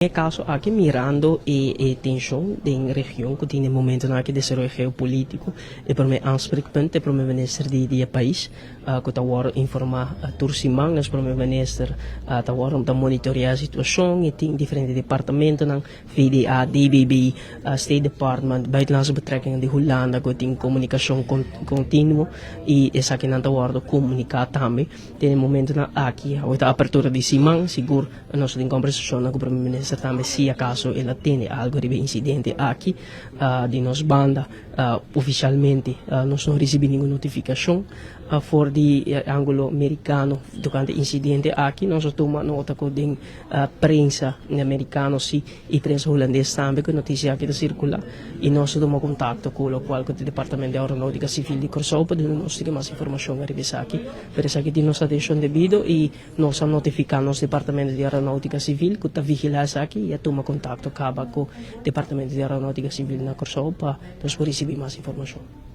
E kaso aki, mirando e tenshon den region ku tin den momentonan aki, desaroyo geopolítiko, e promé aanspreekpunt, e promé minister di e pais, ku ta wòrdu informá tur siman. Nos promé minister ta wòrdu ta monitoreá e situashon i tin diferente departamentonan, VDA, DBB, State Department, Buitenlandse Betrekkingen di Hulanda, ku tin komunikashon kontinuo i esakinan ta wòrdu komuniká tambe. Den e momentonan aki, awe ta apertura di siman, sigur nos tin kombersashonnan ku Prome Minister tambe si akaso el a tende algu riba e insidente aki. Di nos banda, ofishalmente nos no risibí ningun notifikashon for di e ángulo merikano tokante e insidente aki. Nos a tuma nota ku den prensa merikano si i prensa hulandes tambe ku e notisia aki ta sirkulá i nos a tuma kontakto ku lokual ku ta Departamento di Aeronoutika Sivil di Kòrsou pa duna nos tin mas informashon ariba esaki. Pero esaki tin nos atenshon debido i nos a notifiká nos Departamento di Aeronoutika Sivil ku ta vigilá esaki i a tuma kontakto kaba ku Departamento di Aeronoutika Sivil na Kòrsou pa nos por risibí mas informashon.